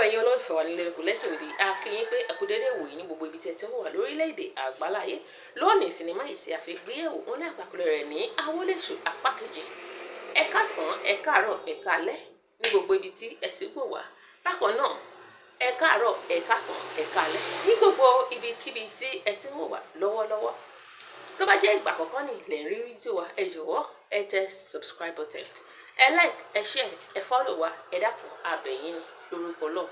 Ẹ̀yin olólùfẹ́ wa nílé lóko lẹ́yìn òdì, a kí yín pé ẹ kú déédéé wòyí ní gbogbo ibi tí ẹ ti ń wà lórílẹ̀‐èdè àgbáláyé. Lónìí, sinimá yìí tí a fi gbéyẹ̀wò ó ní àpàkùlẹ̀ rẹ̀ ní Awólèṣù apá kejì. Ẹ káàsán, ẹ káàárọ̀, ẹ káalẹ́ ní gbogbo ibi tí ẹ ti ń wò wá. Bákan náà, ẹ káàárọ̀, ẹ káàsán, ẹ káalẹ́ ní gbogbo ibikíbi tí ẹ ti ń wò wá lọ́wọ́lọ́wọ́. Tó bá jẹ́ ìgbà àkọ́kọ́ ní ilẹ̀ ń rí fídíò wa, ẹ jọ̀wọ́, ẹ tẹ subscribe button, ẹ like, ẹ share, ẹ follow wa. Ẹ dákun, a bẹ̀ yín ni lórúkọ Ọlọ́run.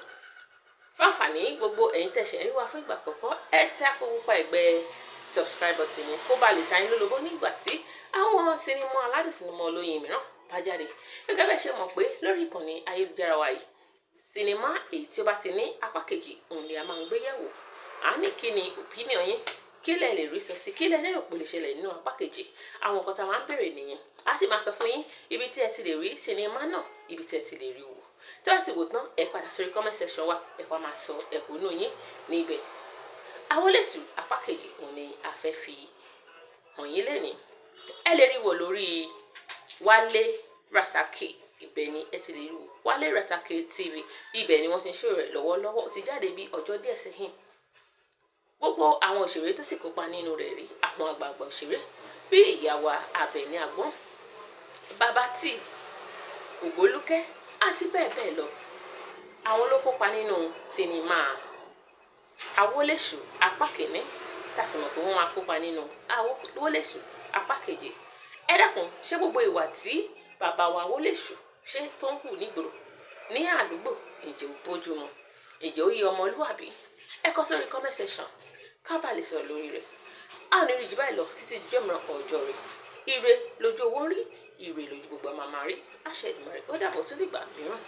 Fáfàní gbogbo ẹ̀yin tẹ̀sẹ̀ rí wa fún ìgbà àkọ́kọ́, ẹ tẹ àpò ẹgbẹ́ subscribe button yẹn kó ba lè ta yín lólobó nígbà tí àwọn sinimá aládùn, sinimá olóyin mìíràn bá jáde. Gẹ́gẹ́ bẹ́ẹ̀ ṣe mọ̀ pé lórí ìkànnì ayélujára wa yìí, sinimá èyí tí ó bá ti ní apá kejì òun ni a máa ń gbé yẹ̀wò. À ní kí ni opinion yín? Kí lẹ lè rí sọ sí? Kí lẹ lérò pé lè ṣẹlẹ̀ nínú apá kejì? Àwọn nǹkan tá a máa ń béèrè nìyẹn. A sì máa sọ fún yín ibi tí ẹ ti lè rí sinimá náà, ibi tí ẹ ti lè rí wò. Tí wọ́n ti wò tán, ẹ padà sórí comment section wa, ẹ wá máa sọ ẹ̀hónú yín níbẹ̀. Awólèṣù apá kejì òun ni a fẹ́ fi hàn yín lẹ́nìí. Ẹ lè rí wò lórí Wálé Rasaki, ibẹ̀ ni ẹ ti lè rí wò, Wálé Rasaki TV. Ibẹ̀ ni wọ́n ti ń ṣòro rẹ̀ lọ́wọ́lọ́wọ́. Ó ti jáde bí ọjọ́ díẹ̀ sẹ́yìn. Gbogbo àwọn òṣèré tó sì kópa nínú rẹ̀ rí, àwọn àgbààgbà òṣèré bí ìyàwó Àbẹ̀ní Àgbọ̀n, Bàbá Tí, Ògbólúkẹ́ àti bẹ́ẹ̀ bẹ́ẹ̀ lọ, àwọn ló kópa nínú sinimá Awólèṣù apá kìíní, tá a sì mọ̀ pé wọ́n máa kópa nínú Awólèṣù apá kejì. Ẹ dákun, ṣé gbogbo ìwà tí bàbá wa Awólèṣù ṣe tó ń hù nígboro ní àdúgbò, ǹjẹ́ ó bójú mu? Ǹjẹ́ ó yẹ ọmọlúwàbí? Ẹ kọ sórí comment section ká bá lè sọ̀rọ̀ lórí rẹ̀. A ò ní rí jù báyìí lọ títí dijọ́ mìíràn. Ọjọ́ rẹ̀, ire lójú owó ń rí, ire lójú gbogbo àmàmà rí. Àṣẹ Èdùmàrè. Ó dàbọ̀, tún dìgbà mìíràn.